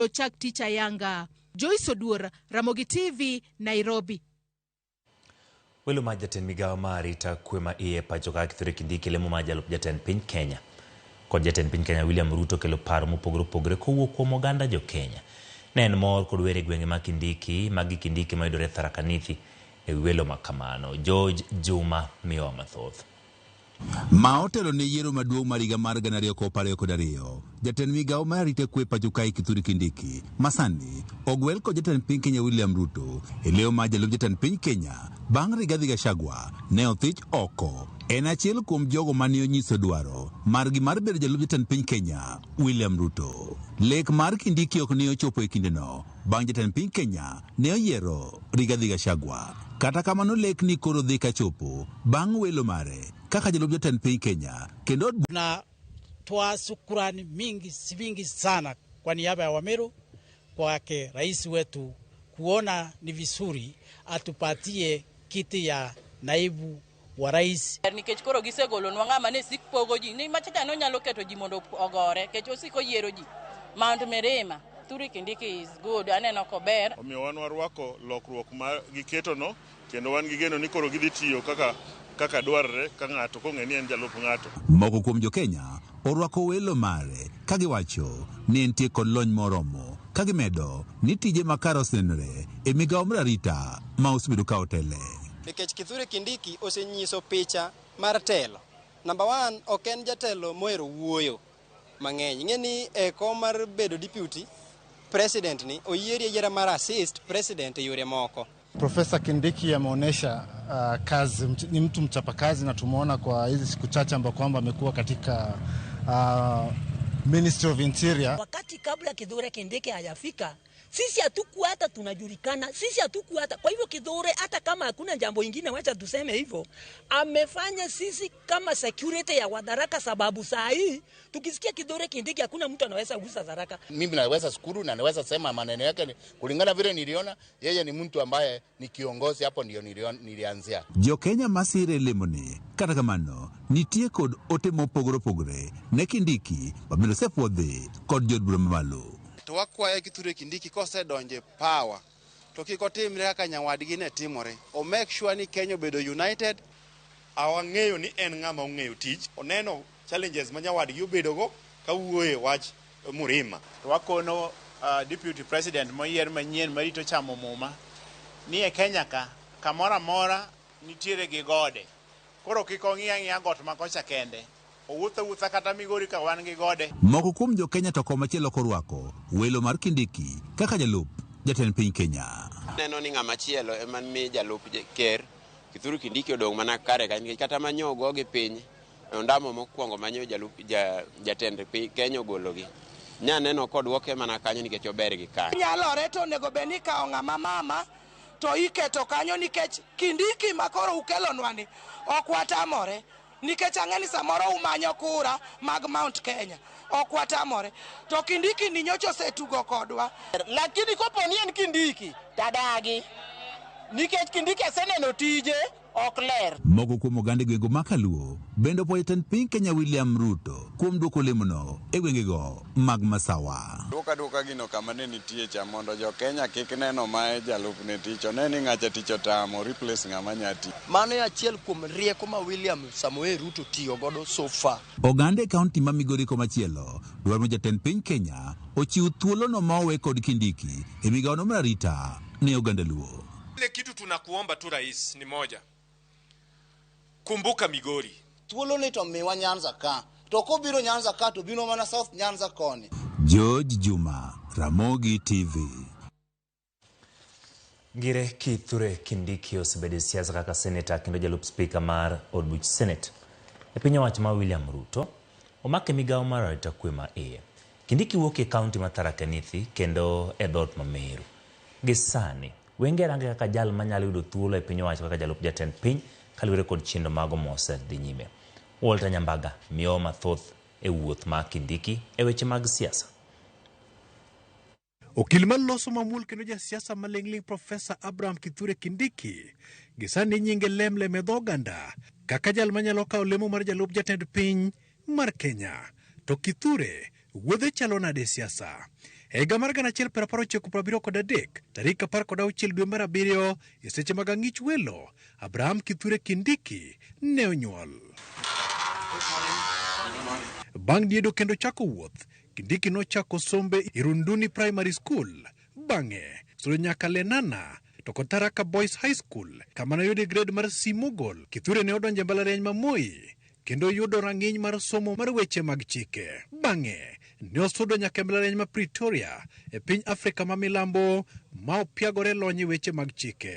Ochak tich ayanga. Joyce Oduor, Ramogi TV, Nairobi. Welo mar jatend migawo ma arita kwe ma iye pacho ka Kithure Kindiki lemo mar jalup jatend piny Kenya kod jatend piny Kenya William Ruto kelo paro mopogore opogore kowuok kuom oganda jo Kenya. Ne en mor kod wer e gwenge ma Kindiki magi Kindiki mayudore Tharaka Nithi e wi welo ma kamano. George Juma miyowa mathoth. Ma otelo ne yiero maduong' mar higa mar 2022, jatend migawo mar arita kwe pacho kae Kithure Kindiki masani ogwel kod jatend piny Kenya William Ruto e leo mar jalup jatend piny Kenya bang' Rigathi Gachagua ne othich oko. En achiel kuom jogo mane onyiso dwaro margi mar bedo jalup jatend piny Kenya William Ruto. Lek mar Kindiki ok ne ochopo e kindeno bang' jatend piny Kenya ne oyiero Rigathi Gachagua. Kata kamano lek ni koro dhi kachopo bang' welo mare kaka jalup jatend piny Kenya kendo Tunatoa shukrani mingi mingi sana kwa niaba ya Wameru kwake rais wetu kuona ni vizuri atupatie kiti ya naibu wa rais. Nikech koro gisegolonwa ng'ama ne sik pogo ji ni machacha nonyalo keto ji mondo ogore nikech osiko yiero ji. Mount Mirima, Kithure Kindiki is good, aneno kober. Omiyo wan warwako lokruok ma giketono kendo wan gi geno ni koro gidhi tiyo kaka kaka dwarre ka ng'ato kong'e ni en jalup ng'ato. Moko kuom jo-Kenya orwako welo mare ka giwacho ni entie kod lony moromo ka gimedo ni tije makare osenenore e migawo mar arita ma osebedo ka otele. Nikech Kithure Kindiki osenyiso picha mar telo. Number one, ok en jatelo mohero wuoyo mang'eny. Ing'e ni e kom mar bedo deputy president ni oyieri ayiera mar assist president e yore moko. Profesa Kindiki ameonyesha kazi, ni mtu mchapakazi na tumeona kwa hizi siku chache ambao kwamba amekuwa katika Ministry of Interior. Wakati kabla Kithure Kindiki hajafika, sisi hatukuwa hata tunajulikana, sisi hatukuwa hata. Kwa hivyo Kithure, hata kama hakuna jambo ingine, wacha tuseme hivyo, amefanya sisi kama security ya Wadaraka, sababu saa hii tukisikia Kithure Kindiki hakuna mtu anaweza gusa Tharaka. Mimi naweza shukuru na naweza sema maneno yake kulingana vile niliona, yeye ni mtu ambaye ni kiongozi, hapo ndio nilianzia. Jo-Kenya masire lemone, kata kamano, nitie kod ote mopogore opogore ne Kindiki mabende osepuodhi kod jood bura mamalo. To wakwaye Kithure Kindiki kosedonje power to kik otimre kaka nyawadgi ne timore. O make sure ni Kenya obedo united. Awang'eyo ni en ng'ama ong'eyo tich. Oneno challenges ma nyawadgi obedogo kawuoye wach Murima. To wakono deputy president moyier manyien marito chamo muma ni e Kenya ka kamoro amora nitiere gi gode. Koro kik ong'i ang'iya got ma kocha kende. Owuotho awuotha kata Migori ka wan gi gode. Moko kuom jo-Kenya to komachielo korwako welo mar Kindiki kaka jalup jatend piny Kenya. Neno ni ng'ama chielo ema mi jalup ker Kithure Kindiki odong' mana kare ka nikech kata manyo ogogi piny ondamo mokwongo manyo jalup jatend piny Kenya ogologi. Nya neno kodwoke mana kanyo nikech ober gi kanyo. Nyalore to onego bed ni ikawo ng'ama mama to iketo kanyo nikech Kindiki makoro ukelonwa ni ok watamore. Nikech ang'e ni samoro umanyo kura mag Mount Kenya, ok watamore. To Kindiki ni nyocha osetugo kodwa. Lakini kopo ni en Kindiki tadagi. Nikech Kindiki aseneno tije ok ler. Moko kuom oganda e gwenge ma Kaluo bende opuoyo jatend piny Kenya William Ruto kuom duoko lemono e gwengego mag Masawa. Duoka duoka gino kama ne nitie cha mondo jo Kenya kik neno mae jalupne tich, one ni ng'acha tich otamo, replace ng'ama nya tiyo. Mano e achiel kuom rieko ma William Samoei Ruto tiyo godo so far. Oganda e kaunti ma Migori komachielo dwaro ni jatend piny Kenya ochiw thuolono ma owe kod Kindiki e migawono mar arita ne oganda Luo. Ile kitu tunakuomba tu rais ni moja. Kumbuka Migori. Thuolo ni to miwa Nyanza ka. To kobiro Nyanza ka to biro mana South Nyanza koni. George Juma, Ramogi TV. Ngire Kithure Kindiki osebedo e siasa kaka seneta kendo jalup spika mar od buch Senate. E piny owacho ma William Ruto omake migawo mar arita kwe ma iye. Kindiki wuok e kaunti ma Tharaka Nithi kendo e dhoot ma Meru. Gi sani, wenge range kaka jal manyalo yudo thuolo e piny owacho kaka jalup jatend piny kaluwore kod chenro mago mosedhi nyime. Walter Nyambaga miyowa mathoth e wuoth ma Kindiki e weche mag siasa. Okil maloso mamuol kendo jasiasa maling'ling' Profesa Abraham Kithure Kindiki gi sani nyinge lemlem e dho oganda kaka jal manyalo kawo lemo mar jalup jatend piny mar Kenya. To Kithure wuodhe chalo nade e siasa? E higa mar 1973, tarik 16 dwe mar abiriyo e seche mag ang'ich welo, Abraham Kithure Kindiki ne onyuol. Bang' diedo kendo chako wuoth, Kindiki nochako sombe Irunduni Primary School, bang'e sodo nyaka Lenana to kod Tharaka Boys High School kama noyude grade mar C mogol. Kithure ne odonjo e mbalariany ma Moi kendo yudo rang'iny mar somo mar weche mag chike. Bang'e ne osudo nyaka e mbalariany ma Pretoria e piny Afrika ma milambo ma opiagore lony e weche mag chike.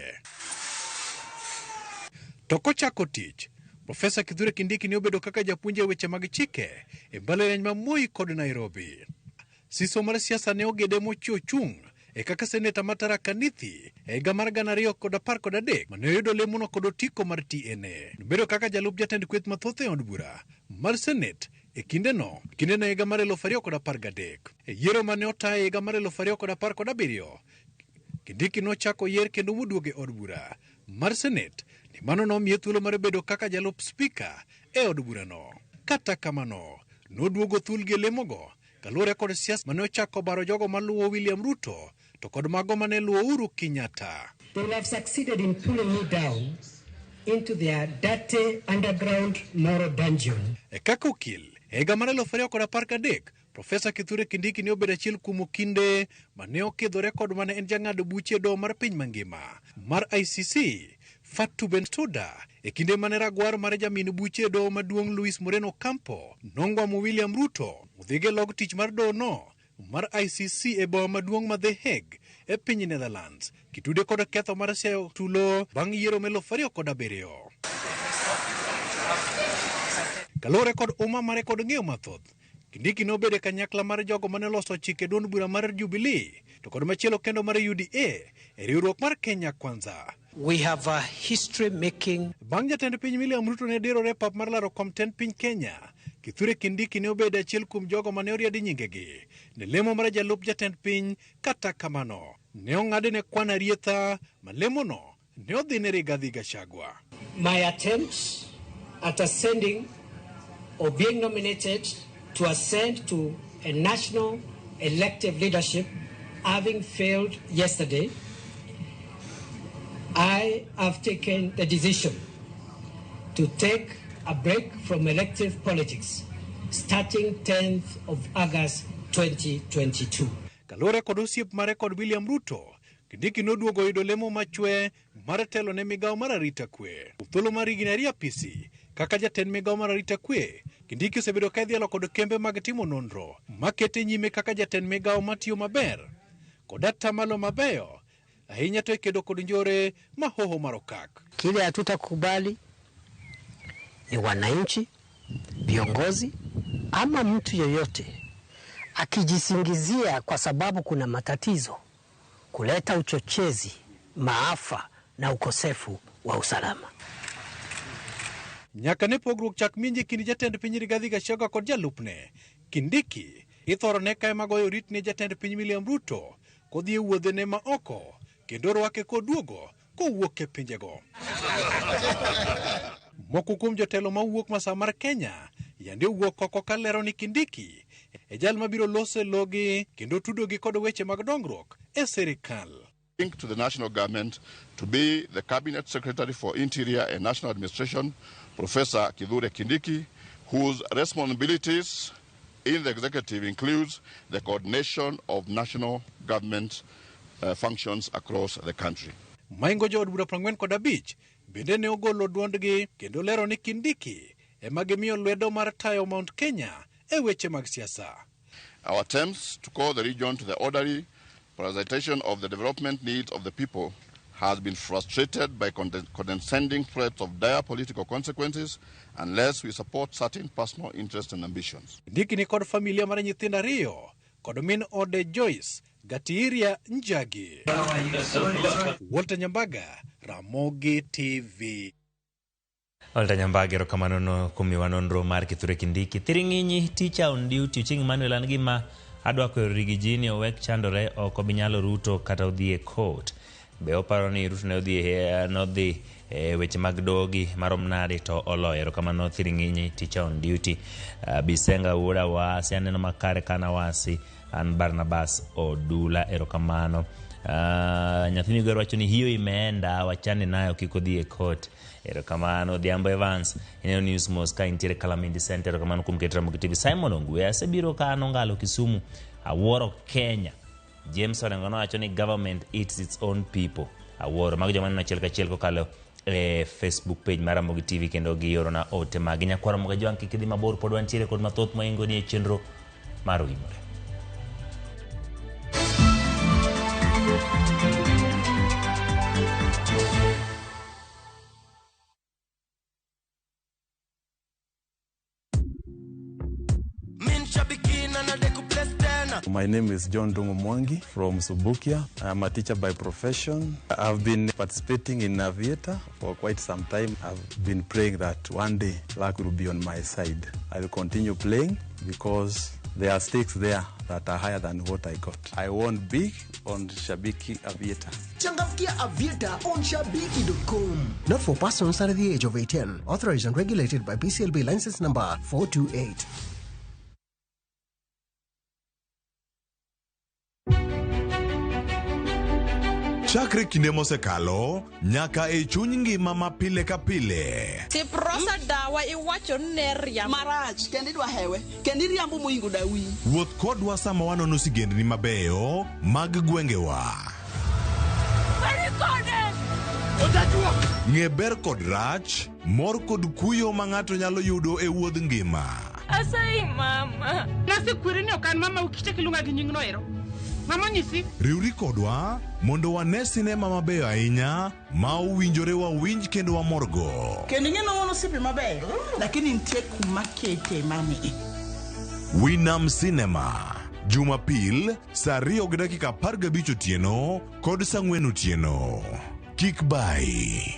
To kochako tich, Profesa Kithure Kindiki ne obedo kaka japuonj e weche mag chike e mbalariany ma Moi kod Nairobi. Siso mar siasa ne ogede mochio chung' e kaka seneta ma Tharaka Nithi e higa mar 2013 mane oyudo lemono kod otiko mar TNA. Nobedo kaka jalup jatend kweth mathoth e od bura mar Senet e kindeno kindeno e higa mar 2013. E yiero mane ota e higa mar 2017, Kindiki nochako yier kendo moduogo e od bura mar Senet ni mano nomiye thuolo mar bedo kaka jalup spika e od burano. Kata kamano, noduogo thulgi e lemogo kaluwore kod siasa mane ochako baro jogo maluwo William Ruto to kod mago mane luwo Uhuru Kenyatta. They will have succeeded in pulling me down into their dirty underground moral dungeon. E kaka okil, e higa mar 2013, Profesa Kithure Kindiki ne obedo achiel kuom okinde mane okidhore kod mane en jang'ad buche e doho mar piny mangima mar ICC, Fatou Bensouda, e kinde mane ragwar mar jamin buche e doho maduong' Luis Moreno Ocampo nongwamo William Ruto odhigo e log tich mar doho no mar ICC e boma maduong' ma The Hague e piny Netherlands, kitude kod ketho mar siayo tulo bang' yiero ma 2007. Kaluwore kod uma mare kod ng'eyo mathoth, Kindiki nobedo e kanyakla mar jogo mane oloso chike duond bura mar Jubilee to kod machielo kendo mar UDA e riwruok mar Kenya Kwanza. We have a history making. Bang' jatend piny William Ruto ne dirore e pap mar laro kom tend piny Kenya, Kithure Kindiki ne obedo achiel kuom jogo mane oriadi nyingegi ne lemo mar jalup jatend piny. Kata kamano, ne ong'adne kwan arietha ma lemono ne odhi ne Rigathi Gachagua. My attempt at ascending or being nominated to ascend to a national elective leadership having failed yesterday, I have taken the decision to take a break from elective politics starting 10th of August 2022. Kaluwore kod osiep mare kod William Ruto, Kindiki noduogo oyudo lemo machwe mar telo ne migawo mar arita kwe. Kuom thuolo mar higni ariyo apisi kaka jatend migawo mar arita kwe, Kindiki osebedo ka idhialo kod kembe mag timo nonro makete nyime kaka jatend migawo matiyo maber kod atamalo mabeyo ahinya to e kedo kod njore ma hoho mar okak. Kile hatutakubali ni wananchi, viongozi ama mtu yoyote akijisingizia kwa sababu kuna matatizo kuleta uchochezi, maafa na ukosefu wa usalama. Nyaka ne pogruok chak minji e kind jatend piny Rigathi Gachagua kod jalupne Kindiki, ithoro ne ka ema goyo orit ne jatend piny William Ruto kodhi e wuodhene ma oko kendo rwake koduogo kowuok e pinjego. Moko kuom jotelo mawuok masawa mar Kenya yande owuok oko kalero ni Kindiki e jal mabiro loso e logi kendo tudogi kod weche mag dongruok e sirikal. Link to the national government to be the Cabinet Secretary for Interior and National Administration, Professor Kithure Kindiki, whose responsibilities in the executive includes the coordination of national government functions across the country. Maingo jood bura 45 bende ne ogolo duondgi kendo lero ni Kindiki ema gimiyo lwedo mar tayo Mount Kenya e weche mag siasa. Our attempts to call the region to the orderly prioritization of the development needs of the people has been frustrated by condescending threats of dire political consequences unless we support certain personal interests and ambitions. Kindiki ni kod familia mar nyithindo ariyo kod min ode Joyce Gatiria Njagi. Walter Nyambaga, Ramogi TV. Walter Nyambaga, erokamano no kuom miwa nonro mar Kithure Kindiki. Thiring'inyi teacher on duty Ochieng' Emmanuel an gima adwa kwero Rigiji ni owek chandore ok obi nyalo Ruto kata odhi e court. Be oparo ni Ruto ne odhi e nodhi e weche mag dogi marom nade to oloyo. Erokamano Thiring'inyi teacher on duty. Bisenga wuoda wasi aneno makare kana wasi. An Barnabas Odula, erokamano. Nyathi Migori wacho ni hiyo imeenda, wachane nayo kik odhi e court. Erokamano. Odhiambo Evans, ineno news mos ka intiere Kalamindi Center, erokamano kuom keto Ramogi TV. Simon Ongwe, asebiro ka an Ongalo Kisumu, awuoro Kenya. James Orengo nowacho ni government eats its own people. Awuoro. Mago joma neno achiel kachiel kokalo e Facebook page mar Ramogi TV kendo giorona ote magi. Nyakwar Ramogi Ajwang' kik idhi mabor pod wantiere kod mathoth mohingo ni e chenro mar Oimore. My name is John Dungu Mwangi from Subukia. I'm a teacher by profession. I've been participating in Aviator for quite some time. I've been praying that one day luck will be on my side. I will continue playing because there are stakes there that are higher than what I got. I won big on Shabiki Aviator. Changamkia Aviator on Shabiki.com. Not for persons under the age of 18. Authorized and regulated by BCLB license number 428. Chakre kinde mosekalo nyaka e chuny ngima ma pile ka pile. Tiprosa dawa iwacho ni ne riambo. Marach kendo idwa hewe kendo iriambo moingo dawi. Wuoth kodwa sama wanono sigendni mabeyo mag gwengewa. Ng'e ber kod rach, mor kod kuyo ma ng'ato nyalo yudo e wuodh ngima. Asayi mama. Nasekweri ni ok an mama ukichak iluonga gi nyingno ero. Mama onyisi. Riwri kodwa mondo wane sinema mabeyo ahinya ma owinjore wawinj kendo wamorgo. Kendo ing'e ni wan osiepe mabeyo, lakini nitie kuma kete mami. Winam Cinema, Jumapil saa 2:15 otieno kod saa 4 otieno. Kik bayi.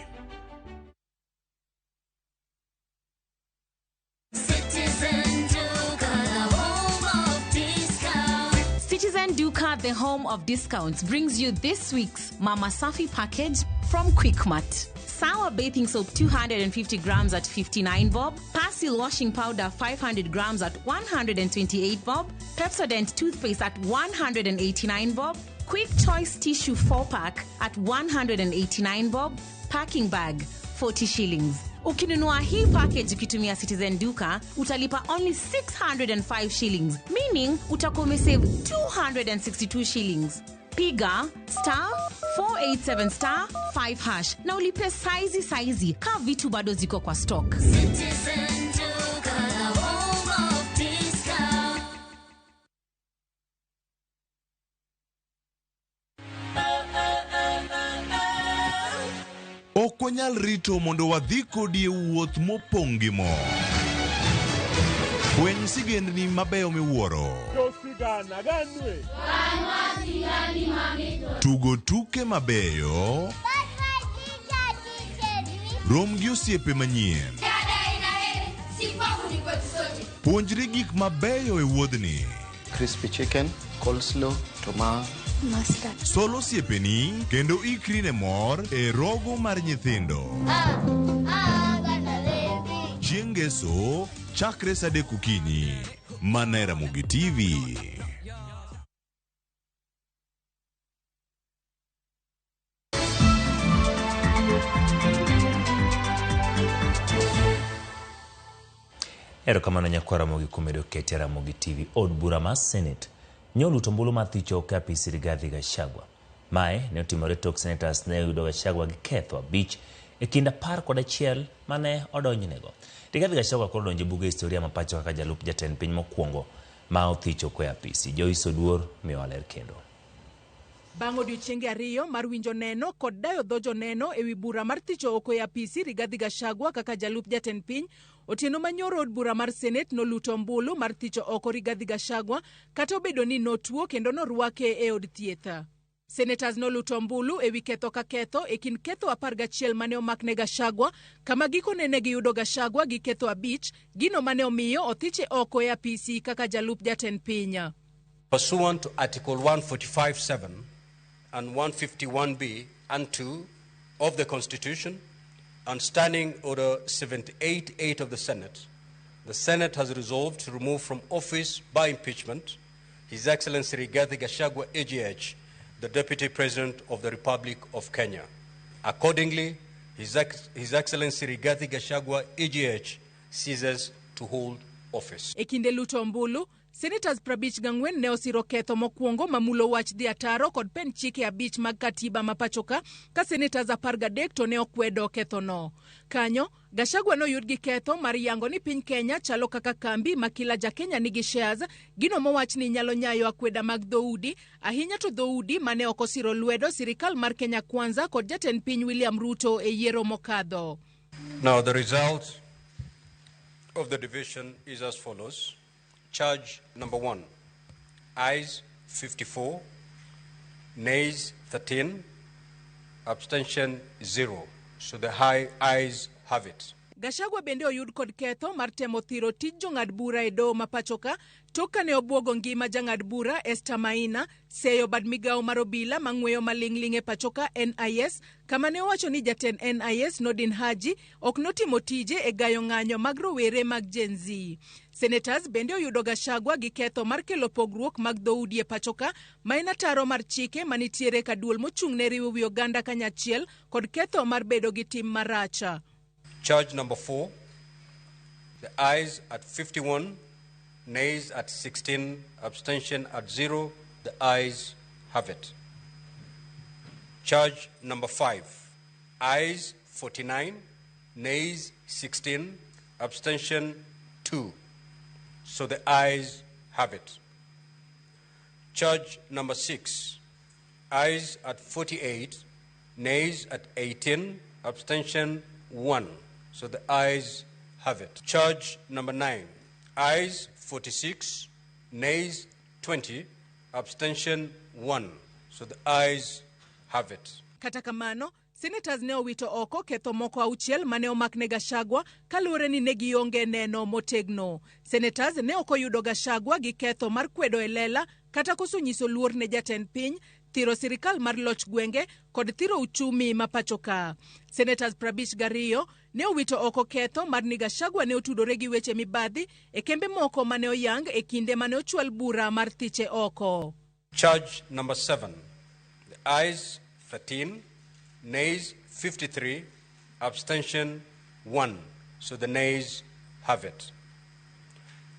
Citizen Duka, the home of discounts. Citizen Duka, the home of discounts, brings you this week's Mama Safi package from Quickmart. Sour bathing soap 250 grams at 59 bob, Persil washing powder 500 grams at 128 bob, Pepsodent toothpaste at 189 bob, Quick Choice tissue 4-pack at 189 bob, packing bag 40 shillings. Ukinunua hii package ukitumia Citizen Duka utalipa only 605 shillings, meaning utakuwa umesave 262 shillings. Piga star 487 star 5 hash na ulipe saizi saizi ka vitu bado ziko kwa stock. Citizen Duka, the home of discount. Ok wanyal rito mondo wadhi kodi e wuoth mopong' gi mor. Fweny sigendni mabeyo miwuoro. Tugo tuke mabeyo. Rom gi osiepe manyien. Puonjri gik mabeyo e wuodhni. Crispy chicken, coleslaw, tomato. Mustard. Sol osiepeni kendo ikri ne mor e rogo mar nyithindo. Chieng' Ngeso chakre saa 3 okinyi. Mana e Ramogi TV. Erokamano nyakwar Ramogi kuom medo kete Ramogi TV. Od bura mar Senate nyoluto ombulu mar thicho oko e apis Rigathi Gachagua. Mae ne otimore tok senators ne oyudo Gachagua gi ketho 5 e kind 11 mane odonjnego. Rigathi Gachagua koro odonjo e buge historia ma pacho kaka jalup jatend piny mokwongo ma othicho oko e apisi. Joyce Oduor miyowa ler kendo. Bang' odiochienge 2 mar winjo neno kod dayo dho joneno ewi bura mar thicho oko e apisi Rigathi Gachagua kaka jalup jatend piny, otieno manyoro od bura mar Senate noluto ombulu mar thicho oko Rigathi Gachagua kata obedo ni notuo kendo norwake e od thieth. Senators noluto ombulu ewi ketho ka ketho e kind ketho 11 mane omakne Gachagua, kama gikone ne giyudo Gachagua gi ketho 5, gino mane omiyo othiche oko e apisi kaka jalup jatend piny. Pursuant to Article 145(7) and 151B and 2 of the Constitution and Standing Order 78(8) of the Senate, the Senate has resolved to remove from office by impeachment His Excellency Rigathi Gachagua AGH, the Deputy President of the Republic of Kenya. Accordingly, His Excellency Rigathi Gachagua AGH ceases to hold office. E kinde luto ombulu, Senators 54 ne osiro ketho mokwongo mamulo wach dhi ataro kod pen chike 5 mag katiba ma pachoka ka Senators 13 to ne okwedo kethono. Kanyo, Gachagua noyud gi ketho mar yango ni piny Kenya chalo kaka kambi ma kila ja Kenya nigi shares, gino mowach ni nyalo nyayo akweda mag dhoudi, ahinya to dhoudi mane ok osiro lwedo sirikal mar Kenya Kwanza kod jatend piny William Ruto e yiero mokadho. Now the result of the division is as follows. Charge number 1, ayes 54, nays 13, abstention 0. So the high ayes have it. Gachagua bende oyud kod ketho mar temo thiro tij jong'ad bura e doho ma pachoka tok kane obwogo ngima jang'ad bura Esther Maina, seyo bad migawo mar obila mang'weyo maling'ling' e pachoka NIS, kama ne owacho ni jatend NIS Nordin Haji ok notimo tije e gayo ng'anyo mag rowere mag Gen Z. Senators bende oyudo Gachagua gi ketho mar kelo pogruok mag dhoudi e pachoka ma en ataro mar chike manitiere ka duol mochung' ne riwo wi oganda kanyachiel kod ketho mar bedo gi tim maracha. Charge number 4, the ayes at 51, nays at 16, abstention at 0, the ayes have it. Charge number 5, ayes 49, nays 16, abstention 2. So the ayes have it. Charge number 6, ayes at 48, nays at 18, abstention 1. So the ayes have it. Charge number 9, ayes 46, nays 20, abstention 1. So the ayes have it. Kata kamano, Senators ne owito oko ketho moko 6 mane omakne Gachagua kaluwore ni ne gionge neno motegno. Senators ne ok oyudo Gachagua gi ketho mar kwedo e lela kata koso nyiso luor ne jatend piny, thiro sirikal mar loch gwenge kod thiro uchumi ma pachoka. Senators 52 ne owito oko ketho mar ni Gachagua ne otudore gi weche mibadhi e kembe moko mane oyang e kinde mane ochwal bura mar thiche oko. Charge number 7, the ayes 13, nays 53, abstention 1. So the nays have it.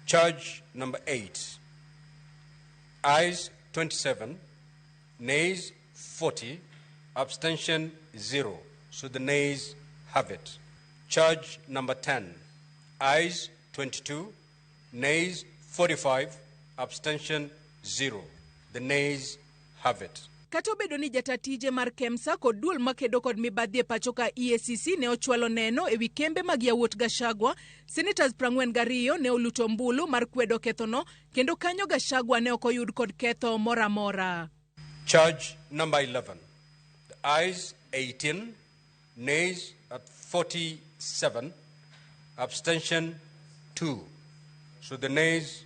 Charge number 8, ayes 27, nays 40, abstention 0. So the nays have it. Charge number 10, ayes 22, nays 45, abstention 0. The nays have it. Kata obedo ni jatatije mar KEMSA kod duol makedo kod mibadhi e pachoka EACC ne ochwalo neno ewi kembe mag yawuot Gachagua, Senators 42 ne oluto ombulu mar kwedo kethono kendo kanyo Gachagua ne ok oyud kod ketho moro amora. Charge number 11, the ayes 18, nays at 47, abstention 2. So the nays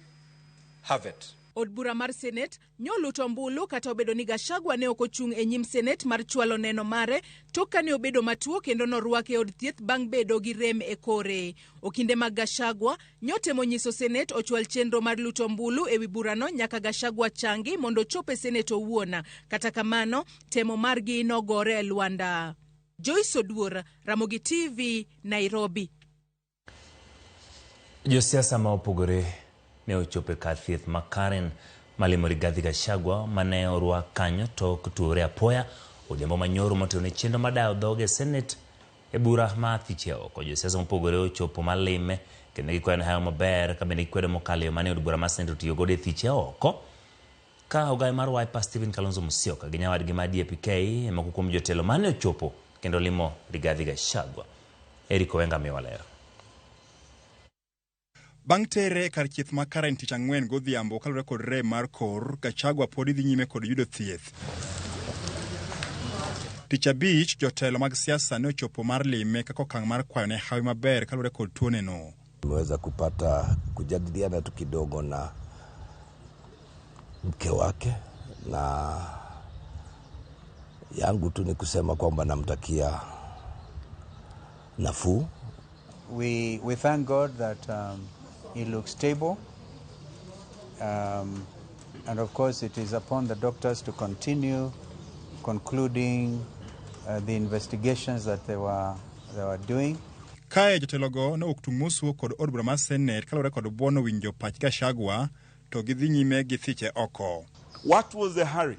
have it. Od bura mar Senate nyoluto ombulu kata obedo ni Gachagua ne ok ochung' e nyim Senate mar chwalo neno mare tok kane obedo matuo kendo norwake e od thieth bang' bedo gi rem e kore. Okinde mag Gachagua nyotemo nyiso Senate ochwal chenro mar luto ombulu ewi burano nyaka Gachagua changi mondo ochop e Senate owuon. Kata kamano, temo margi nogore e lwanda. Joyce Oduor, Ramogi TV, Nairobi. Josiasa ma opogore ne ochopo e kar thieth ma Karen malimo Rigathi Gachagua mane orwak kanyo tok tuore apoya odhiambo manyoro motelo ne chenro mar dayo dhoge e Senate e bura ma thiche oko. Josiasa mopogore ochopo malime kendo gikwayo hayo maber ka bende gikwedo mokalo yo mane od bura mar Senate otiyo godo e thiche oko. Ka ogayo mar Wiper Stephen Kalonzo Musyoka gi nyawadgi mar DAP-K e moko kuom jotelo mane ochopo kendo limo Rigathi Gachagua. Eric Owenga miwa ler. Bang' tere e kar thieth ma Karen tich ang'wen godhiambo kaluwore kod rem mar kor, Gachagua pod dhi nyime kod yudo thieth. Tich abich, jotelo mag siasa ne ochopo mar lime kaka okang' mar kwayo ne hawi maber kaluwore kod tuoneno. Tumeweza kupata kujadiliana tu kidogo na mke wake, na yangu tu ni kusema kwamba namtakia nafuu. We thank God that he looks stable. And of course, it is upon the doctors to continue concluding the investigations that they were doing. Kae jotelogo ne owuok tung' mosuo kod od bura mar Senate kaluwore kod buono winjo pach Gachagua to gidhi nyime gi thiche oko. What was the hurry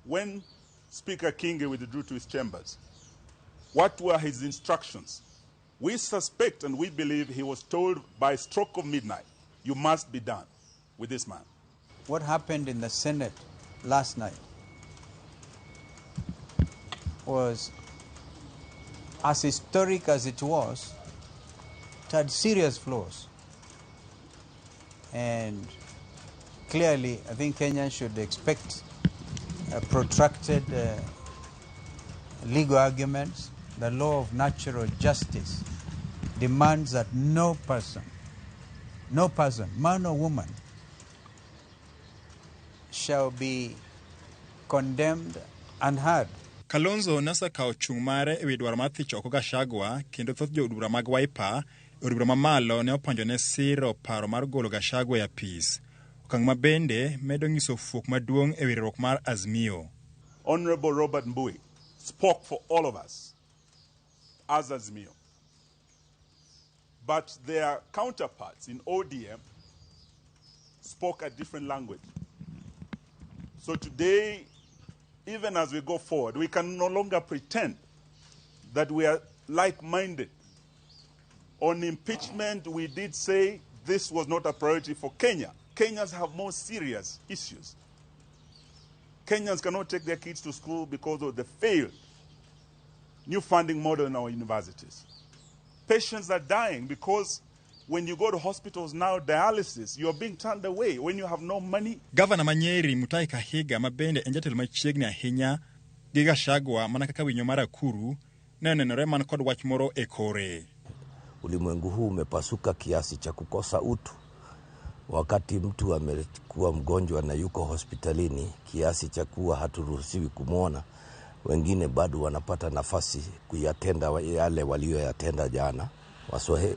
when Speaker Kingi withdrew to his chambers? What were his instructions? We suspect and we believe he was told by stroke of midnight, you must be done with this man. What happened in the Senate last night was as historic as it was, it had serious flaws. And clearly, I think Kenyans should expect protracted legal arguments. The law of natural justice demands that no person, man or woman, shall be condemned and heard. Kalonzo nosekawo chung' mare ewi dwaro mar thicho oko Gachagua kendo thoth jood bura mag Wiper e od bura mamalo ne opanjo ne siro paro mar golo Gachagua e apis. Okang' ma bende medo nyiso fuok maduong' ewi riwruok mar Azimio. Honorable Robert Mbui spoke for all of us as Azimio. But their counterparts in ODM spoke a different language. So today, even as we go forward, we can no longer pretend that we are like-minded. On impeachment, we did say this was not a priority for Kenya. Kenyans have more serious issues. Kenyans cannot take their kids to school because of the failed new funding model in our universities. Patients are dying because when you go to hospitals now, dialysis, you're being turned away when you have no money. Gavana ma Nyeri Mutahi Kahiga ma bende en jatelo machiegni ahinya gi Gachagua mana kaka winyo mar akuru ne onenore man kod wach moro e kore. Ulimwengu huu umepasuka kiasi cha kukosa utu. Wakati mtu amekuwa mgonjwa na yuko hospitalini kiasi cha kuwa haturuhusiwi kumwona, wengine bado wanapata nafasi kuyatenda yale walioyatenda jana.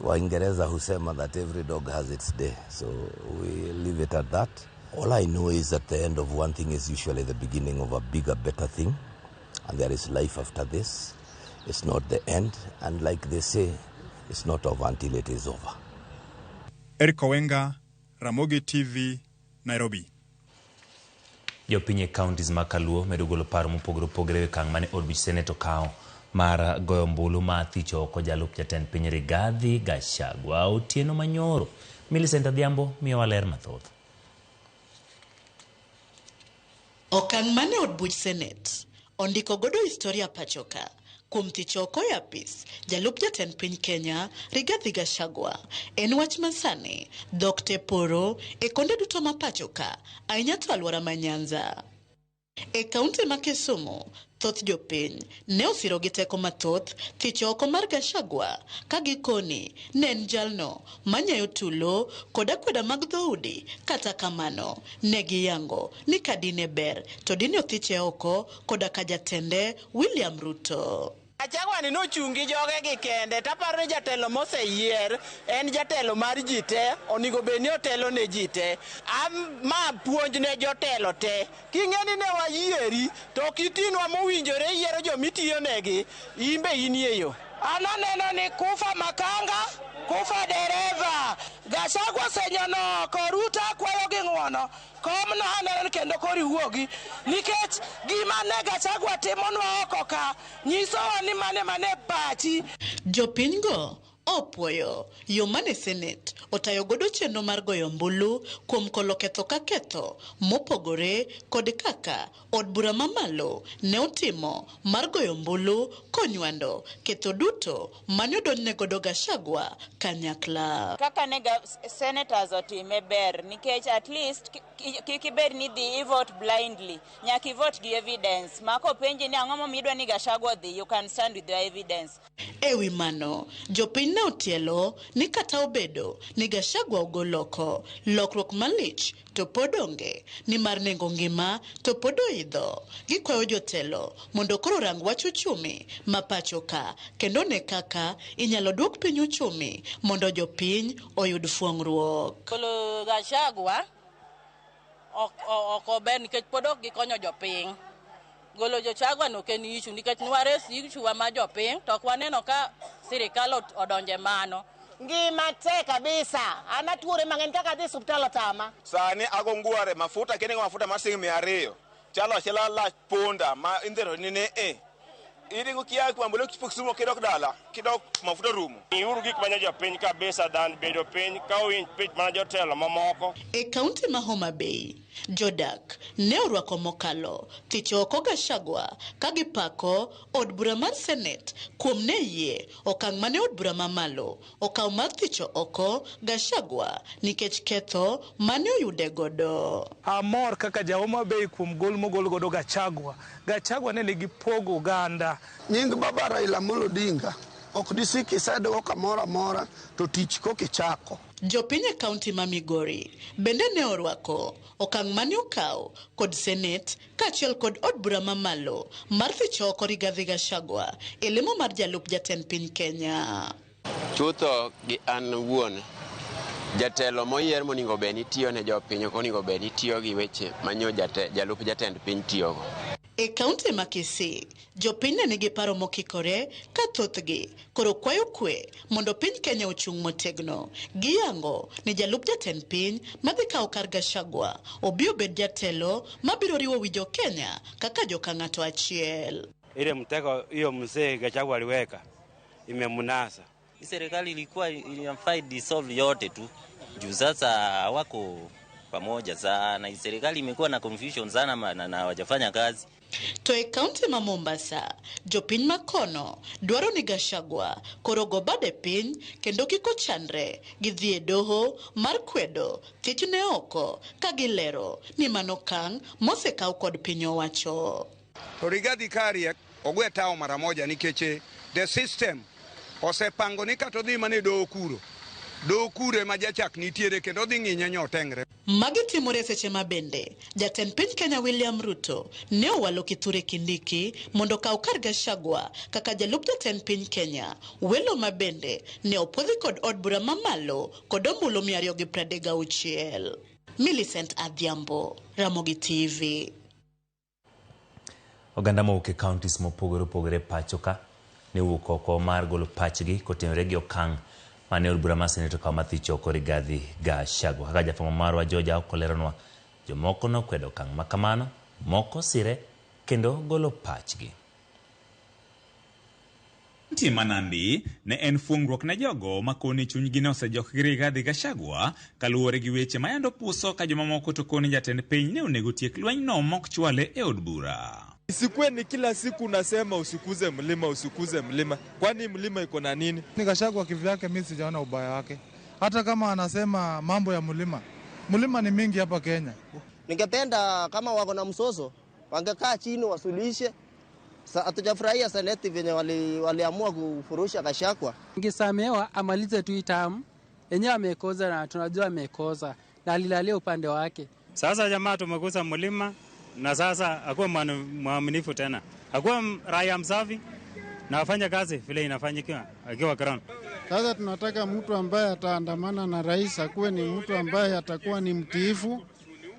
Waingereza husema that every dog has its day, so we leave it at that. All I know is that the end of one thing is usually the beginning of a bigger, better thing, and there is life after this. It's not the end, and like they say, it's not over until it is over. Eric Owenga, Ramogi TV, Nairobi. Jopiny e counties ma Kaluo medo golo paro mopogore opogore e okang' mane od buch Senate okawo mar goyo ombulu mar thicho oko jalup jatend piny Rigathi Gachagua. Otieno Manyoro, Millicent Adhiambo miyowa ler mathoth. Okang' mane od buch Senate ondiko godo historia pachoka kuom thicho oko e apis jalup jatend piny Kenya Rigathi Gachagua en wach masani dhok te poro e konde duto ma pachoka ahinya to alwora ma Nyanza. E kaunti ma Kisumu, thoth jopiny ne osiro gi teko mathoth thicho oko mar Gachagua ka gikoni ne en jalno manyayo tulo kod akweda mag dhoudi. Kata kamano, ne giyango ni ka dine ber to dine othiche oko koda ka jatende William Ruto. Gachagua ni nochung' gi joge gi kende, taparo ni jatelo moseyier en jatelo mar ji te, onego bed ni otelo ne ji te. Ma puonj ne jotelo te. King'e ni ne wayieri, to ok itinwa mowinjore yiero jomitiyo negi, in be inie yo. An aneno ni kufa makanga, kufa dereva. Gachagua osenyono oko, Ruto akwayo gi ng'uono. Komno aneno ni kendo koro iwuogi. Nikech gima ne Gachagua timonwa oko ka, nyisowa ni mane mane pachi. Jopinygo opuoyo yo mane Senate otayo godo chenro mar goyo ombulu kuom kolo ketho ka ketho mopogore kod kaka od bura mamalo ne otimo mar goyo ombulu konywando ketho duto mane odonjne godo Gachagua kanyakla. Kaka ne senators otime ber nikech at least kik ibed ni dhi i vote blindly, nyaka i vote gi evidence ma kopenji ni ang'o momiyo idwa ni Gachagua odhi, you can stand with your evidence. Ewi mano, jopiny ne otielo ni kata obedo ni Gachagua ogol oko, lokruok malich to pod onge, nimar nengo ngima to pod oidho. Gikwayo jotelo mondo koro orang wach uchumi ma pacho ka kendo ne kaka inyalo duok piny uchumi mondo jopiny oyud fuong'ruok. Golo Gachagua Ok ober nikech pod ok gikonyo jopiny. Golo Gachagua no ok en issue nikech nwares issue wa ma jopiny to ok waneno ka sirikal odonje mano. Ngima tek kabisa. An atuore mang'eny kaka adhi osiptal otama. Sani ago ngware mafuta kendo mafuta mar siling 200. Chalo achala lach punda ma indhero ni ne e. Iringo kia kwambolo Kisumu kidok dala, kidok mafuta rumo. Iuru gik manyo jopiny kabisa than bedo piny ka owinj pich mana jotelo mamoko. E kaunti ma Homa Bay, jodak ne orwako mokalo thicho oko Gachagua ka gipako od bura mar Senet kuom ne yie okang' mane od bura mamalo okaw mar thicho oko Gachagua nikech ketho mane oyude godo. Amor kaka ja Homa Bay kuom gol mogol godo Gachagua. Gachagua ne nigi pogo oganda. Nying baba Raila Amolo Odinga ok disik iseduoko kamoro amora to tich kokichako. Jopiny e kaunti ma Migori bende ne orwako okang' mane okaw kod Senet kaachiel kod od bura mamalo mar thicho oko Rigathi Gachagua e lemo mar jalup jatend piny Kenya. Chutho gi an wuon, jatelo moyier monego bed ni tiyo ne jopiny ok onego bed ni tiyo gi weche manyo jalup jatend piny tiyogo. E kaunti ma Kisii, jopiny ne nigi paro mokikore ka thothgi koro kwayo kwe mondo piny Kenya ochung' motegno. Giyango ni jalup jatend piny madhi kawo kar Gachagua obi obed jatelo mabiro riwo wi jo Kenya kaka joka ng'ato achiel. Ile mtego hiyo mzee Gachagua aliweka imemnasa. Serikali ilikuwa inafaa dissolve yote tu. Juu sasa hawako pamoja sana. Serikali imekuwa na confusion sana na hawajafanya kazi. To e kaunti ma Mombasa, jopiny makono dwaro ni Gachagua koro go bade piny kendo kik ochandre gi dhi e doho mar kwedo thichne oko ka gilero ni mano okang' mosekaw kod piny owacho. To Rigathi Karia ogwe tao mara moja nikech the system osepango ni kata odhi mana e doho kuro. Doho kuro ema jachak nitiere kendo odhi ng'inye nyotengre. Magi timore seche ma bende jatend piny Kenya William Ruto ne owalo Kithure Kindiki mondo okaw kar Gachagua kaka jalup jatend piny Kenya. Welo ma bende ne opuodhi kod od bura mamalo kod ombulu 236. Millicent Adhiambo, Ramogi TV. Oganda mowuok e counties mopogore opogore pacho ka ne owuok oko mar golo pachgi kotenore gi okang' mane od bura mar Senet okawo mar thicho oko Rigathi Gachagua. Kaka jafwambo marwa George Aoko leronwa, jomoko nokwedo okang' ma kamano, moko sire kendo golo pachgi. Kaunti ma Nandi ne en fuongruok ne jogo ma koni chunygi ne osejok gi Rigathi Gachagua kaluwore gi weche ma yando puso ka jomamoko to koni jatend piny ne onego tiek lwenyno mok chwale e od bura. Isikuwe ni kila siku unasema usikuze mlima, usikuze mlima. Kwani mlima iko na nini? Ni Gachagua kivyake mimi sijaona ubaya wake. Hata kama anasema mambo ya mlima. Mlima ni mingi hapa Kenya. Ningependa kama wako na msoso, wangekaa chini wasuluhishe. Hatujafurahia seneti venye waliamua kufurusha Gachagua. Ningesamehewa amalize tu itamu. Yenyewe amekoza na tunajua amekoza na alilalia upande wake. Sasa jamaa tumegusa mlima na sasa akuwa mwaminifu tena. Akuwa raia msafi na afanye kazi vile inafanyikiwa akiwa crown. Sasa tunataka mtu ambaye ataandamana na rais akuwe ni mtu ambaye atakuwa ni mtiifu,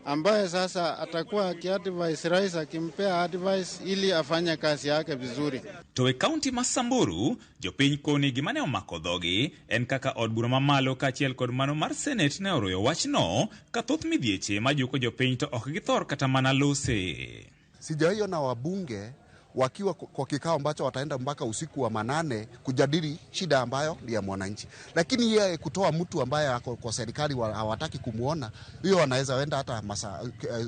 ambaye sasa atakuwa akiadvise rais, akimpea advice ili afanye kazi yake vizuri. To e kaunti ma Samburu, jopiny koni gima ne omako dhogi en kaka od bura mamalo kaachiel kod mano mar Senet ne oroyo wachno ka thoth midhieche majuko jopiny to ok githor kata mana lose. Sijaiona wabunge wakiwa kwa kikao ambacho wataenda mpaka usiku wa manane kujadili shida ambayo ni ya mwananchi. Lakini yeye kutoa mtu ambaye ako kwa serikali hawataki kumuona, hiyo wanaweza wenda hata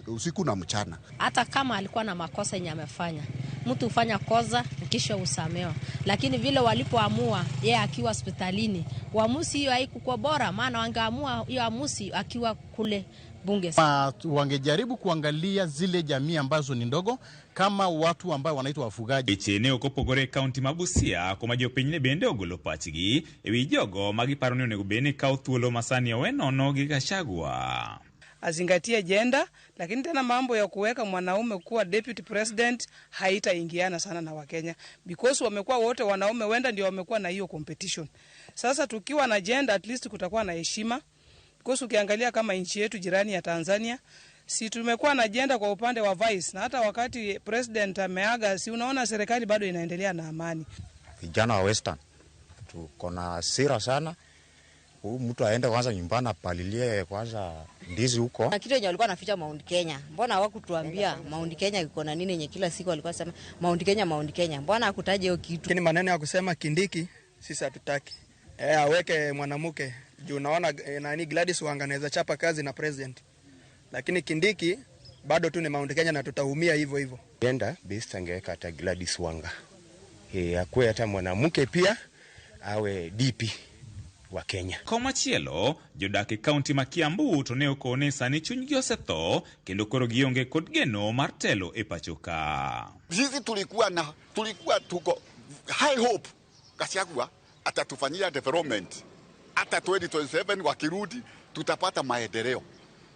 usiku na mchana. Hata kama alikuwa na makosa yenye amefanya, mtu hufanya kosa kisha usamewa. Lakini vile walipoamua yeye akiwa hospitalini, uamuzi hiyo haikuwa bora, maana wangeamua hiyo amuzi akiwa kule bunge. Wangejaribu kuangalia zile jamii ambazo ni ndogo kama watu ambao wanaitwa wafugaji. Weche ne ok opogore e kaunti ma Busia kuma jopiny ne bende ogolo pachgi ewi jogo ma giparo ni onego bed ni kawo thuolo ma sani owe nono gi Gachagua. Azingatie jenda, lakini tena mambo ya kuweka mwanaume kuwa deputy president haitaingiana sana na Wakenya because wamekuwa wote wanaume, wenda ndio wamekuwa na hiyo competition. Sasa tukiwa na jenda at least kutakuwa na heshima. Because ukiangalia kama nchi yetu jirani ya Tanzania, Si tumekuwa na agenda kwa upande wa vice, na hata wakati president ameaga, si unaona serikali bado inaendelea na amani. Vijana wa Western tuko na hasira sana. Huyu mtu aende kwanza nyumbani apalilie kwanza ndizi huko. Na kitu yenye walikuwa wanaficha Mount Kenya, mbona hawakutuambia Mount Kenya iko na nini yenye kila siku walikuwa sema Mount Kenya, Mount Kenya, mbona hakutaja hiyo kitu? Lakini maneno ya kusema Kindiki sisi hatutaki. Aweke mwanamke juu naona nani Gladys Wanga anaweza chapa kazi na president. Lakini Kindiki bado tu ni Mount Kenya na tutaumia hivyo hivyo. Gender based angeweka hata Gladys Wanga. Akuwe hata mwanamke pia awe DP wa Kenya. Komachielo, jodak e kaunti ma Kiambu to ne okone sani chunygi osetho kendo koro gionge kod geno mar telo e pacho ka. Sisi tulikuwa tuko high hope Gachagua atatufanyia development. Hata 2027 wakirudi tutapata maendeleo.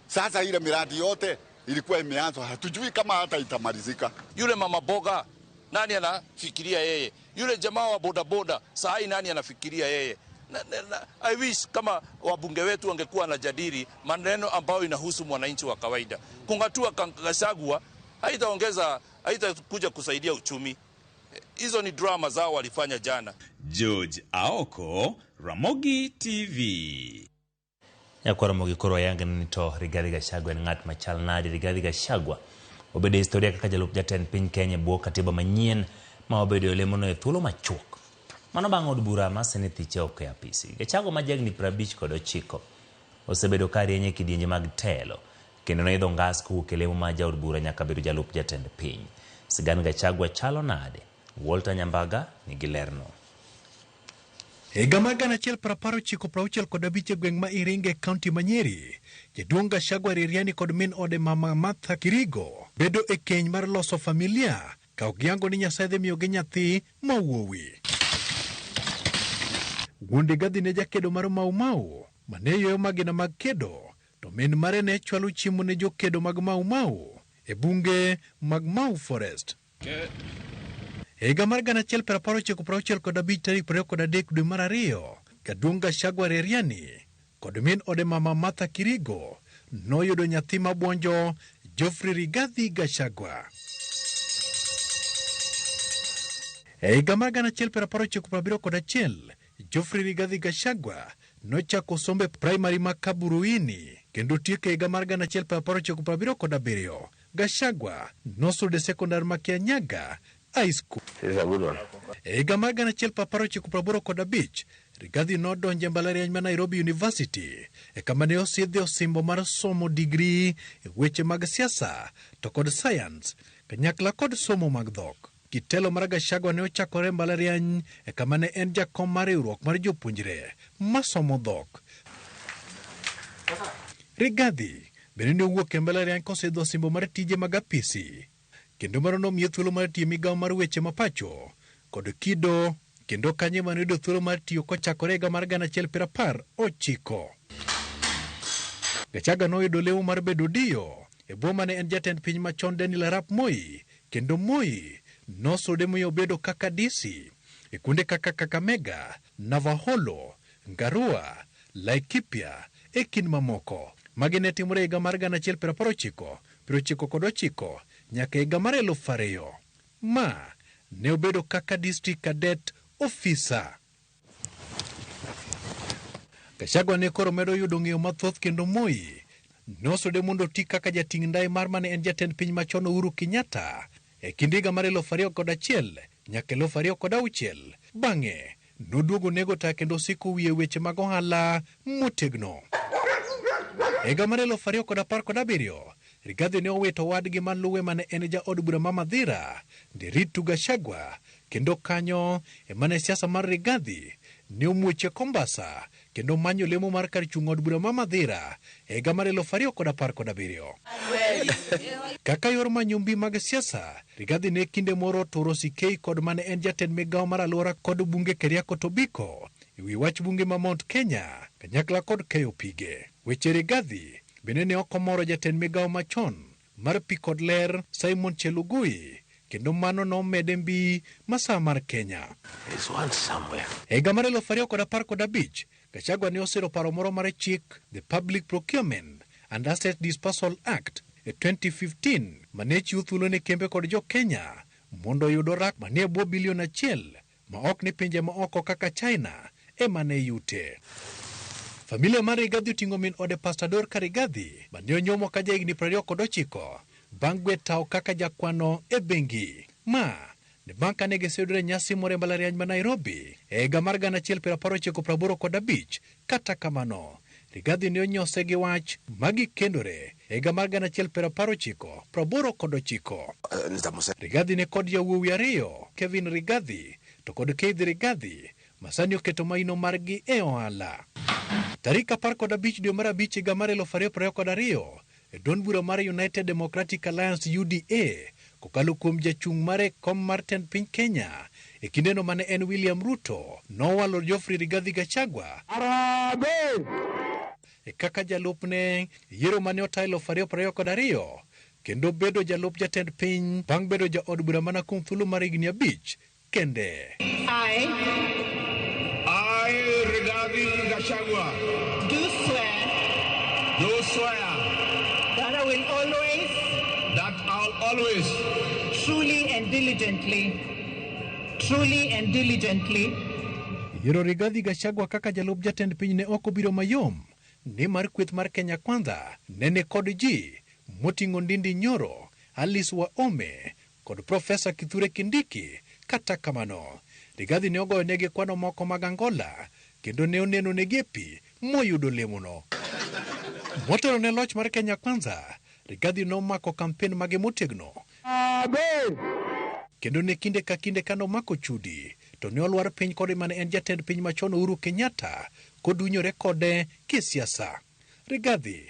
Sasa ile miradi yote ilikuwa imeanzwa, hatujui kama hata itamalizika. Yule mama boga nani anafikiria yeye? Yule jamaa wa bodaboda saa hii nani anafikiria yeye? I wish kama wabunge wetu wangekuwa wanajadili maneno ambayo inahusu mwananchi wa kawaida. Kungatua Gachagua haitaongeza, haitakuja kusaidia uchumi. Hizo ni drama zao walifanya jana. George Aoko, Ramogi TV. Nyakwar Ramogi koro wayang ni to Rigathi Gachagua en ng'at machal nade. Rigathi Gachagua obedo e historia kaka jalup jatend piny Kenya e bwo katiba manyien ma obedo e olemono e thuolo machuok. Mano bang' od bura ma Senate thiche oko e apisi. Gachagua ma jahigni 59 osebedo ka rieny e kidienje mag telo kendo noidho ngas kowuok e lemo mar jaod bura nyaka bedo jalup jatend piny. Sigand Gachagua chalo nade? Walter Nyambaga nigi lerno. Higa mar 1995 e gweng' ma Iringa e kaunti ma Nyeri, jaduong' Gachagua Ririani kod min ode mama Martha Kirigo bedo e keny mar loso familia ka ok giyango ni Nyasaye dhi miyogi nyathi ma wuowi. Wuon Rigathi ne jakedo mar Mau Mau mane yweyo magina mag kedo, to min mare ne chwalo chiemo ne jokedo mag Mau Mau e bunge mag Mau Forest. Higa mar 1995 tarik 23 dwe mar 2, jaduong' Gachagua Reriani kod min ode mama Martha Kirigo noyudo nyathi mabuonjo Geoffrey Rigathi Gachagua. E higa mar 1971, Geoffrey Rigathi Gachagua nochako sombe primary ma Kaburuini kendo tieko e higa mar 1977. Gachagua nosudo e sekondar ma Kianyaga High School. E higa mar 1985, Rigathi nodonjo e mbalariany ma Nairobi University e kama ne osidhe osimbo mar somo digri e weche mag siasa to kod science kanyakla kod somo mag dhok. Kitelo mar Gachagua ne ochakore e mbalariany e kama ne en jakom mar riwruok mar jopuonjre masomo dhok. Rigathi bende ne owuok e mbalariany kosidho osimbo mar tije mag apisi, kendo mano nomiye thuolo mar tiyo e migawo mar weche mapacho kod kido, kendo kanyo ema noyudo thuolo mar tiyo kochakore higa mar 1919. Gachagua noyudo lemo mar bedo dio e bwo mane en jatend piny machon Daniel Arap Moi, kendo Moi nosude mi obedo kaka DC e kuonde kaka Kakamega, Navaholo, Ngarua, Laikipia e kind mamoko. Magi ne timore higa mar 1999 nyaka higa mar 2000. Ma ne obedo kaka district cadet officer. Gachagua ne koro medo yudo ng'eyo mathoth kendo Moi nosude mondo oti kaka jating' ndai mar mane en jatend piny machon Uhuru Kenyatta e kind higa mar 2001 nyaka 2006. Bang'e noduogo nego taya kendo osiko wiye weche mag ohala motegno. Higa mar 2017, Rigathi ne owito owadgi maluwe mane en jaod bura ma Mathira, Ndiritu Gachagua, kendo kanyo ema ne siasa mar Rigathi ne omuoche Kombasa kendo manyo lemo mar kar chung' od bura ma Mathira e higa mar 2017. Kaka yor manyo mbi mag siasa, Rigathi ne kinde moro oturo sikei kod mane en jatend migawo mar alwora kod bunge Keriako Tobiko e wi wach bunge ma Mount Kenya kanyakla kod keyo pige. Weche Rigathi bende ne ok omoro jatend migawo machon mar pi kod ler Simon Chelugui, kendo mano nomede mbi masawa mar Kenya. E higa mar 2015, Gachagua ne osiro paro moro mar chik The Public Procurement and Asset Dispersal Act e 2015 mane chiwo thuolo ne kembe kod jo Kenya mondo oyud orak manie bwo bilion 1 ma ok ni pinje ma oko kaka China ema ne yute. Familia mar Rigathi oting'o min ode Pastor Dorka Rigathi mane onyuomo ka jahigni 29 bang' gwe tawo kaka jakwano e bengi. Ma ne bang' kane giseyudore e nyasi moro e mbalariany ma Nairobi e higa mar 1985. Kata kamano, Rigathi ne onyose gi wach ma gikendore e higa mar 1989. Rigathi ne kod yawuowi ariyo, Kevin Rigathi to kod Keith Rigathi, ma sani oketo maino margi e ohala. Tarik 15 dwe mar abich higa mar 2022, e duond bura mar United Democratic Alliance UDA, kokalo kuom jachung' mare kom mar tend piny Kenya e kindeno mane en William Ruto, nowalo Geoffrey Rigathi Gachagua e kaka jalupne yiero mane ota 2022 kendo bedo jalup jatend piny bang' bedo jaod bura mana kuom thuolo mar higni 5 kende. I, Rigathi Gachagua, do swear that I will always, truly and diligently Yiero Rigathi Gachagua kaka jalup jatend piny ne ok obiro mayom nimar kweth mar Kenya Kwanza nene kod ji moting'o Ndindi Nyoro, Alice Wahome kod Profesa Kithure Kindiki. Kata kamano, Rigathi ne ogoyo negi kwano moko mag Angola kendo ne oneno negi e pi moyudo lemono. Motelo ne loch mar Kenya Kwanza, Rigathi nomako kampen mage motegno kendo ne kinde ka kinde kanomako chudi to ne olwar piny kod mane en jatend piny machon Uhuru Kenyatta kodunyore kode kisiasa. Rigathi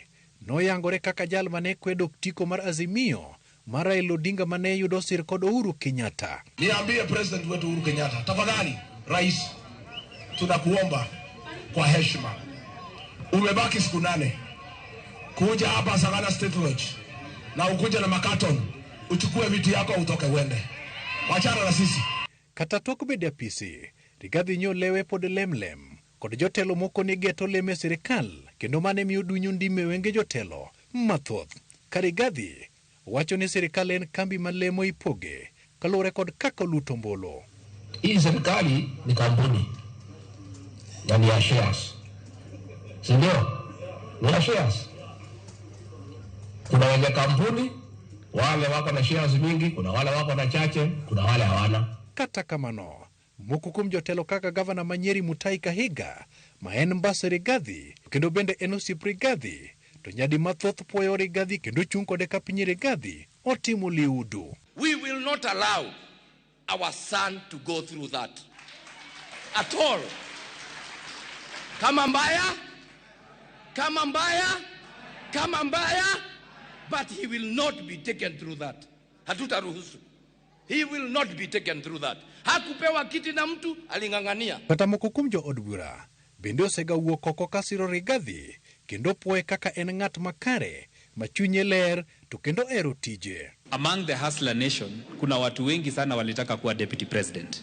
noyangore kaka jal mane kwedo tiko mar Azimio mar Raila Odinga mane yudo sir kod Uhuru Kenyatta. Niambie president wetu Uhuru Kenyatta, tafadhali rais, tunakuomba kwa heshima, umebaki siku 8 kuja hapa Sagana State Lodge na ukuja na makaton, uchukue vitu yako utoke uende, wachana na sisi. Kata tok bedo e apisi, Rigathi nyo lewe pod lemlem kod jotelo moko ne geto leme sirikal kendo mane miyo dunyo ndime wenge jotelo mathoth. Ka Rigathi wacho ni sirikal en kambi ma lemo ipoge kaluwore kod kaka oluto ombulu. Hii serikali ni kampuni na ni ya shares, si ndio? Ni ya shares. Kuna wenye kampuni wale wako na shares mingi, kuna wale wako na chache, kuna wale hawana. Kata kamano, moko kuom jotelo kaka gavana ma Nyeri Mutahi Kahiga ma en mbasa Rigathi kendo bende en osiep Rigathi to nyadi mathoth puoyo Rigathi kendo chung' kode ka piny Rigathi otimo liudu. We will not allow our son to go through that at all. Kama mbaya, kama mbaya, kama mbaya, but he will not be taken through that. Hatutaruhusu. He will not be taken through that. Hakupewa kiti na mtu, aling'ang'ania. Kata moko kuom jood bura bende osega wuok oko ka siro Rigathi kendo puoye kaka en ng'at makare ma chunye ler to kendo ero tije. Among the Hustler Nation kuna watu wengi sana walitaka kuwa deputy president,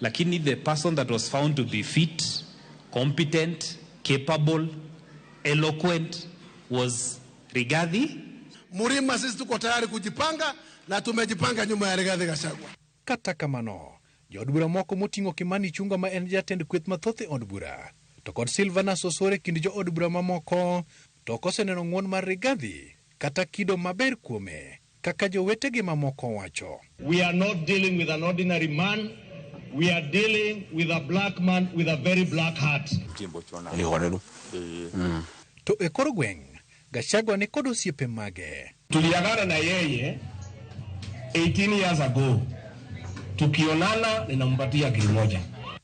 lakini the person that was found to be fit, competent, capable, eloquent was Rigathi. Murima sisi tuko tayari kujipanga na tumejipanga nyuma ya Rigathi Gachagua. Kata kamano, jood bura moko moting'o Kimani Ichung'wa ma en jatend kweth mathoth e od bura to kod Silvanus Osore kind jood bura mamoko to ok oseneno ng'won mar Rigathi kata kido maber kuome kaka jowetegi mamoko wacho. We are not dealing with an ordinary man. We are dealing with a black man with a very black heart. To e kor gweng', Gachagua ni kod osiepe mage. Tuliagana na yeye 18 years ago. Tukionana ninampatia giri moja.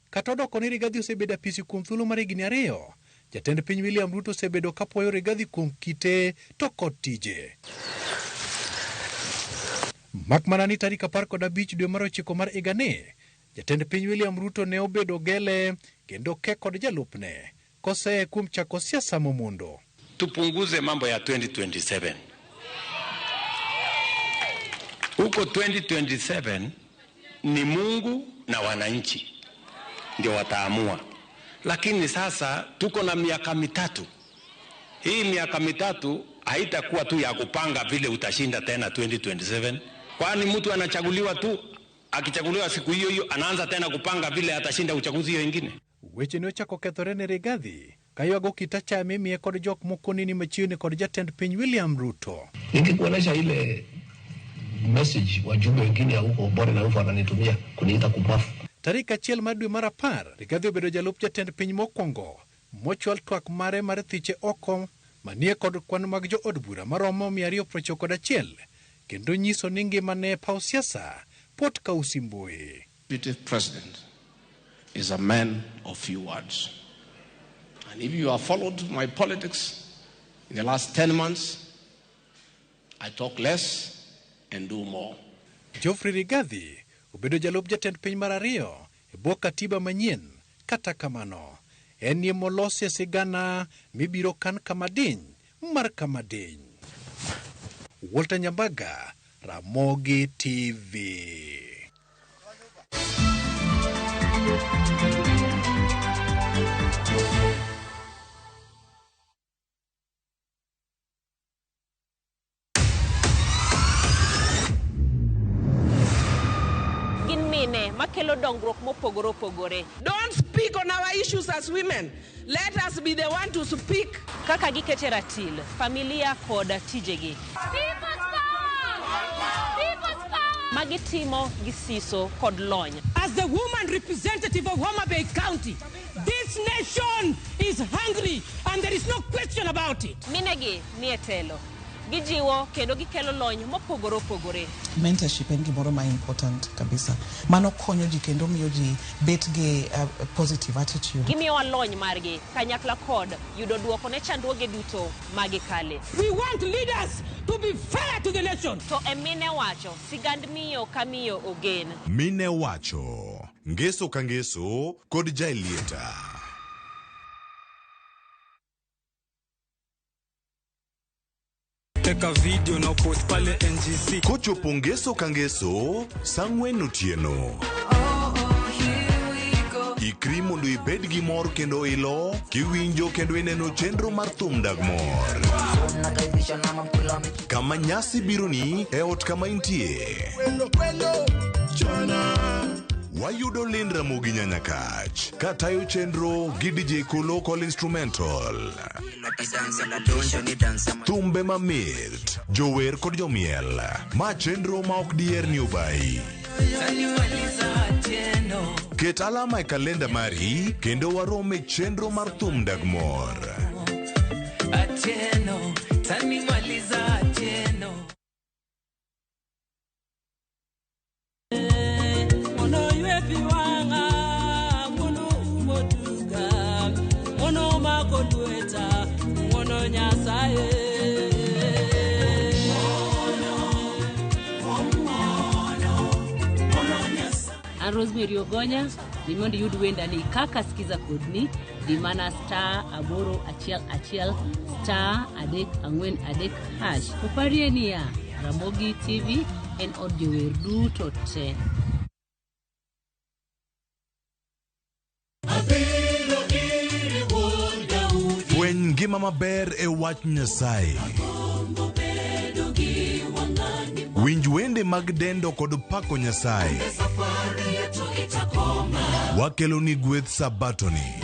Kata odoko ni Rigathi osebedo apisi kuom thuolo mar higni 2, jatend piny William Ruto osebedo kapuoyo Rigathi kuom kite to kod tije. Mak mana ni tarik 15 dwe mar 9 mar higani, jatend piny William Ruto ne obedo gele kendo ke kod jalupne koseye kuom chako siasa momondo. Tupunguze mambo ya 2027. Huko 2027 ni Mungu na wananchi ndio wataamua. Lakini sasa tuko na miaka 3. Hii miaka 3 haitakuwa tu ya kupanga vile utashinda tena 2027. Kwani mtu anachaguliwa tu, akichaguliwa siku hiyo hiyo anaanza tena kupanga vile atashinda uchaguzi hiyo ingine. Weche ne ochako kethore ne Rigathi kaywago kita chame imiye kod jok moko ni machiegni kod jatend piny William Ruto. Nikikuonesha ile message wajumbe wengine ya huko Bore na Ruto wananitumia kuniita kupafu. Tarik 1 mar dwe mar 10, Rigathi obedo jalup jatend piny mokwongo mochwal twak mare mar thiche oko manie kod kwan mag jood bura maromo 291 kendo nyiso ni ngimane e paw siasa pot ka usimbui. Deputy President is a man of few words. And if you have followed my politics in the last 10 months, I talk less and do more. Geoffrey Rigathi obedo jalup jatend piny mar 2 e bwo katiba manyien. Kata kamano, en ye molosi sigana mibiro kan kamadiny mar kamadiny. Walter Nyambaga, Ramogi TV. Gin mine makelo dongruok mopogore opogore. Don't speak on our issues as women. Let us be the one to speak. Kaka gikete ratil, familia kod tijegi. Magitimo gi siso kod lony. As the woman representative of Homa Bay County, this nation is hungry and there is no question about it. Minegi nie telo. Gijiwo kendo gikelo lony mopogore opogore. Mentorship en gimoro ma important kabisa. Mano konyo ji kendo miyo ji bet gi positive attitude. Gimiyowa lony margi kanyakla kod yudo duoko ne chandruoge duto magikale. We want leaders to be fair to the nation. To e mine wacho, sigand miyo ka miyo ogen. Mine wacho, ngeso ka ngeso kod Jaelieta. Teka video na post pale NGC. Kochopo ngeso ka ngeso, saa 4 otieno. Ikri mondo ibed gi mor kendo ilo, kiwinjo kendo ineno chenro mar thum dag mor. Kama nyasi bironi e ot kama intie. Wayudo Lynn Ramogi Nyanyakach katayo chenro gi DJ Kolo Call Instrumental. Thumbe mamit, jower kod jomiel. Ma chenro ma ok diher ni obayi. Ket alama e kalenda mari kendo warom e chenro mar thum dag mor. An Rosemary Ogonya, di mondo iyud wendani kaka sikiza kodni, di mana *811 *343 hash. To parie niya, Ramogi TV en od jower duto te. Fweny ngima maber e wach Nyasaye. Winj wende mag dendo kod pako Nyasaye. Wakeloni gweth Sabatoni.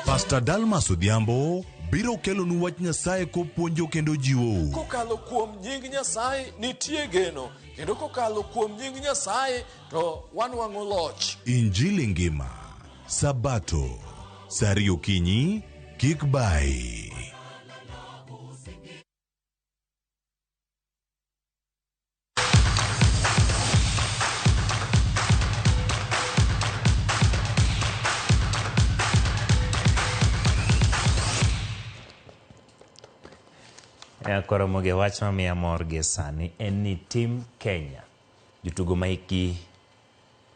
Pastor Dalmas Odhiambo biro kelonu wach Nyasaye kopuonjo kendo jiwou. Kokalo kuom nying Nyasaye nitie geno, kendo kokalo kuom nying Nyasaye to wanwang'o loch. Injili ngima Sabato saa 2 okinyi kik bayi. Koro moge wach mamiya mor gi sani en ni tim Kenya jotugo maiki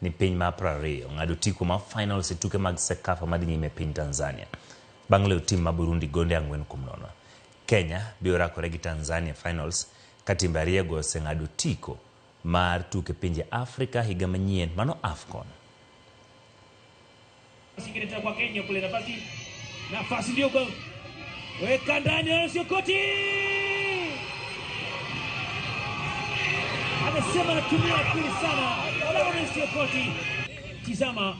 ni piny ma 20 ng'ado otiko ma finals e tuke mag CECAFA madhi nyime e piny Tanzania bang' loyo tim ma Burundi gonde 4-0. Kenya biro rakore gi Tanzania finals ka timbe ariyogo oseng'ado otiko mar tuke pinje Afrika higa manyien mano AFCON. Kwa Kenya kule nafasi Nafasi ndio kwa weka ndani Lawrence Okoti. Anasema anatumia akili sana Lawrence Okoti. Tizama,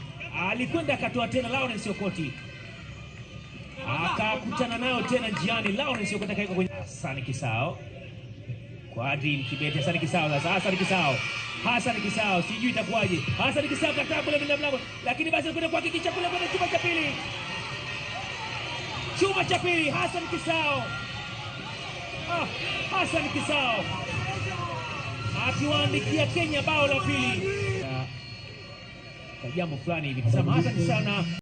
alikwenda akatoa tena Lawrence Okoti. Akakutana nayo tena njiani Lawrence Okoti akaweka kwenye Hassan Kisao. Kwa Adrian Kibete, Hassan Kisao sasa, Hassan Kisao. Hassan Kisao, sijui itakuwaje. Hassan Kisao kataa kule bila mlango, lakini basi alikwenda kuhakikisha kule kwenye chuma cha pili. Chuma cha pili Hassan Kisao. Hassan Kisao akiwaandikia Kenya bao la pili. Kwa jambo fulani hivi. Tazama Hassan Kisao na